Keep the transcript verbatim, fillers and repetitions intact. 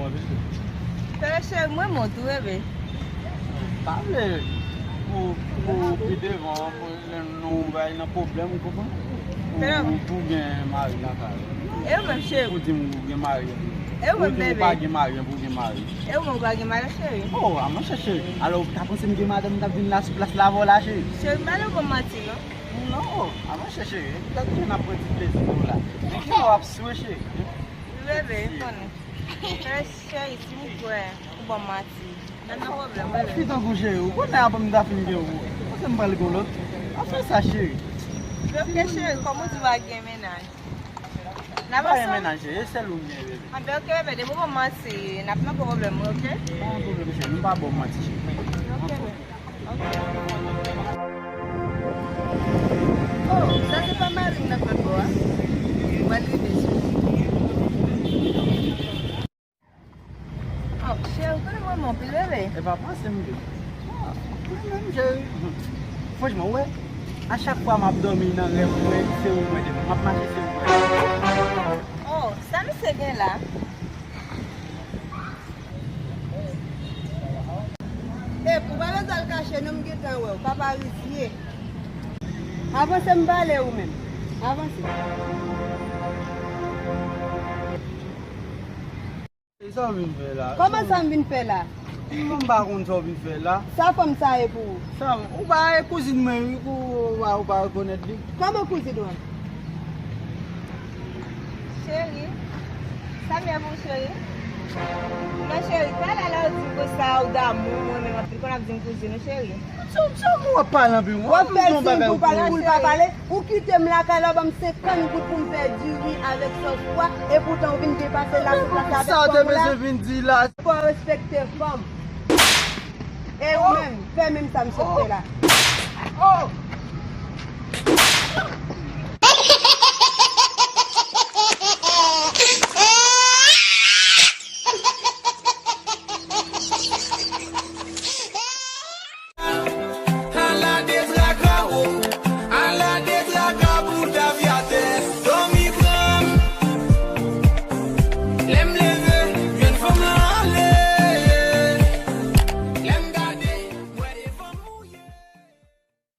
Pere cheri, mwen mwen tou, bebe. Pa vle pou, pou pi devan, pou lè nou bay nan pwoblèm, ou konprann? Ou, ou tou gen mari nan kay. E ou menm, cheri? Ou di m ou gen mari. E ou menm, bebe? Ou di m ou pa gen mari, epi ou gen mari. E ou menm, ou pa gen mari, cheri? Oh, a monchè cheri. Alò, ou ta panse m gen madanm, m t ap vin la sou plas la avè w la, cheri? Cheri, m pa nan bon manti, non. Non, a monchè cheri. M t ap vin ap pran ti plezi pou w la. Men kilè w ap swe, cheri? Bebe, m konnen. Cheri, si m kwè ou ban m manti, n ap nan pwoblèm, bebe. Fi tankou cheri, ou konnen apre m ta fin gen ou. Panse m pral gen lòt. Pa fè sa, cheri. Ok, cheri, kòm ou di w pa gen mennaj. N ap ansanm? Pa gen mennaj, cheri, e sèl ou m gen, bebe. Anben, ok, bebe, depi ou ban m manti, n ap nan pwoblèm, ok? Pa gen pwoblèm, cheri, m pa ba w manti, cheri. Ok, bebe. Oh, sa se pa mari m nan lòt bò a. Mwen rive sou. Oh, cheri, ou konnen mwen renmen w anpil, bebe. E pa panse m gen. Ah, mwen menm, cheri. Franchman, ou wè, a chak fwa m ap dòmi nan rèv mwen, se ou mwen demen. M ap mache, se ou mwen. Oh, sa misye gen la? Epi, ou pa bezwen al kache non, m gentan wè w, pa parizye. Avanse m pale ou menm. Avanse. E sa w vin fè la? Kòman sa m vin fè la? M pa konn sa w vin fè la. Sa fanm sa ye pou ou? Sa, ou pa e kouzin mwen wi, ou, ou pa, ou pa rekonèt li? Kòman kouzin w an? Cheri, sa m ye pou ou, cheri? Men cheri, talè la ou di m konsa ou damou mwen, men w ap vin konn ap di m kouzin ou, cheri. Sa, sa w ap pale anpil? W ap fè siy pou pale, pou l pa pale. Ou kite m lakay la, w ban m senkant goud pou m fè diri avèk sòs pwa, epoutan ou vin depase la sou plas avèk fanm la. Pou sa w te bezwen vin di la? Fò w respekte fanm. E ou menm, fè menm sa misye fè la. Oh!